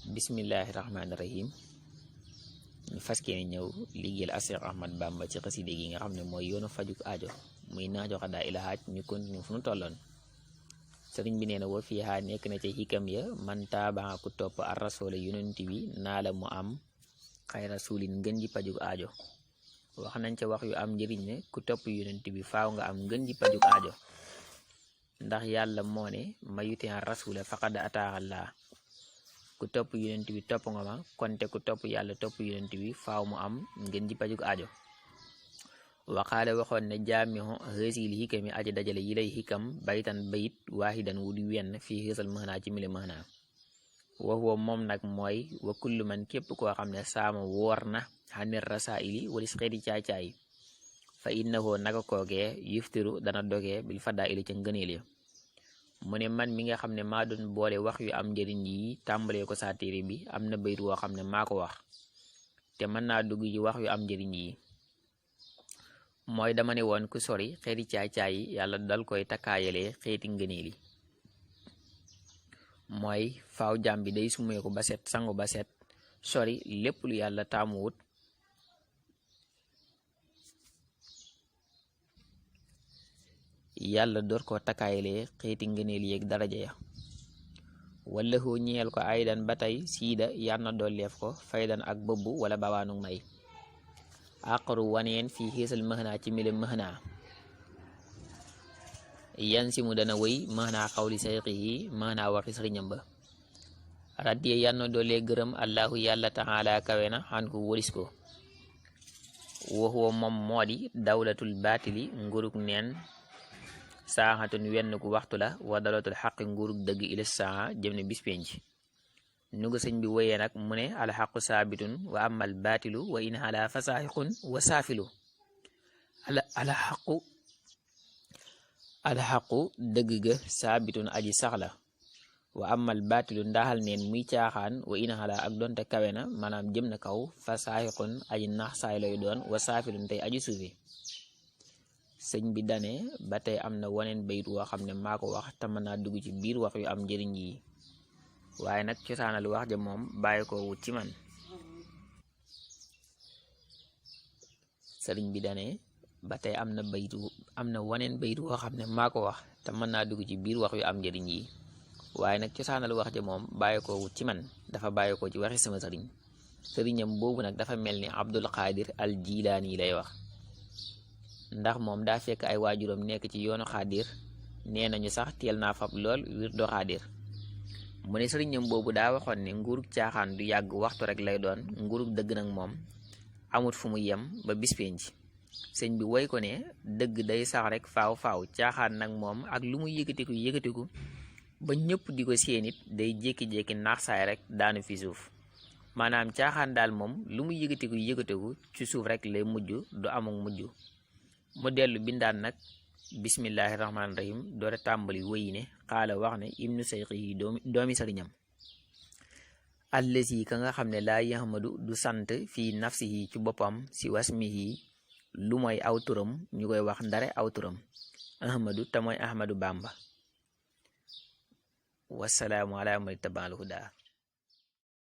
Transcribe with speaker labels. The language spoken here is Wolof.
Speaker 1: bismillahirrahmanirrahim. ñu fas yéene ñëw liggéeyal Cheikh Ahmad Bamba ci xaside gi nga xam ne mooy yoonu fajuk aajo muy naajo xadaa ilahaaj ñu continue fu nu tolloon. sëriñ bi nee na wa fiiha nekk na ca xikam ya man taabaa ku topp ar rasoola yonent bi naa la mu am xay rasulin ngën ji pajuk aajo. wax nañ ca wax yu am njëriñ ne ku topp yonent bi faaw nga am ngën ji pajuk aajo, ndax yàlla moo ne ma yutin rasula faqad ataaxallaa. ku topp yonent bi topp nga ma, konte ku topp yàlla topp yonent bi faaw mu am ngeen ji pajuk aajo. waxaale waxoon ne jaamihu xëesil xikami aji dajale yi lay xikam baytan bayit waaxidan wu di wenn fii xëesal mëxnaa ci mile mëxnaa. waxuwa moom nag mooy wa kullu man képp koo xam ne saama woor na xanir rasaili walis xeeti caay-caay fa innahu naka koogee yuftiru dana dogee bil fadaa ili ca ngëneel ya. mu ne man mi nga xam ne maa doon boole wax yu am njëriñ yi tàmbalee ko saa téere bi am na bayit woo xam ne maa ko wax te mën naa dugg ci wax yu am njëriñ yi. mooy dama ne woon ku sori xeeti caay-caay yi yàlla dal koy takkaayalee xeeti ngëneel yi. mooy faaw jàmm bi day sumeeku ba set sangu ba set sori lépp lu yàlla taamuwut yàlla door ko takkaayalee xeeti ngëneel yeeg daraja ya. wala xoo ñeel ko aydan ba tey siida yar na dolleef ko faydan ak bëbb wala bawaanu may àqaru waneen fii xiisal mëxnaa ci mile mëxnaa. yan si mu dana wëy mëxnaa xawli sayxi yi mëxnaa waxi sëriñam ba. radiya yan na dollee gërëm allahu yàlla taala kawe na xan ko wëris ko. waxuwa moom moo di dawlatul baatili nguruk neen saaxatun wenn ku waxtu la wa dalatul xaqi nguurug dëgg ila saa jëm ne bis penc. nu ko sëñ bi woyee nag mu ne alxaqu saabitun wa amal baatilu wa in ala fasaaxiqun wa saafilu. alxaqu dëgg ga saabitun aji saxla wa amal baatilu ndaxal neen muy caaxaan wa in ala ak donte kawe na maanaam jëm na kaw fasaaxiqun aji nax saay lay doon wa saafilun tey aji suufi. sëñ bi dane ba tey am na waneen bayit woo xam ne maa ko wax te mën naa dugg ci biir wax yu am njëriñ yi, waaye nag cosaanal wax ja moom bàyyi ko wut ci man. sëriñ bi dane ba tey am na waneen bayit woo xam ne maa ko wax te mën naa dugg ci biir wax yu am njëriñ yi, waaye nag cosaanal wax ja moom bàyyi ko wut ci man, dafa bàyyi ko ci waxi sama sëriñ. sëriñam boobu nag dafa mel ni Abdul Qadir al Jilaani lay wax, ndax moom daa fekk ay waajuram nekk ci yoonu xaadir, nee nañu sax teel naa fab lool wirdo xaadir. mu ne sëriñam boobu daa waxoon ne nguurug caaxaan du yàgg waxtu rek lay doon, nguurug dëgg nag moom amut fu mu yem ba bis penc. sëñ bi woy ko ne dëgg day sax rek faaw caaxaan nag moom ak lu mu yëkkatiku ba ñëpp di ko séenit day jékki-jékki naax saay rek daanu fi suuf. maanaam caaxaan daal moom lu mu yëkkatiku ci suuf rek lay mujj, du amuk mujj. mu dellu bindaan nag bismillahi rahmaani rahim doore tàmbali wëyi ne xaala wax ne ibnu sayxi yi doomi sëriñam. allasi ka nga xam ne laa yahmadu du sant fii nafsihi ci boppam si wasmihi lu mooy aw turam ñu koy wax ndare aw turam ahmadu te mooy ahmadu bamba. wasalaamu ala man tabal huda.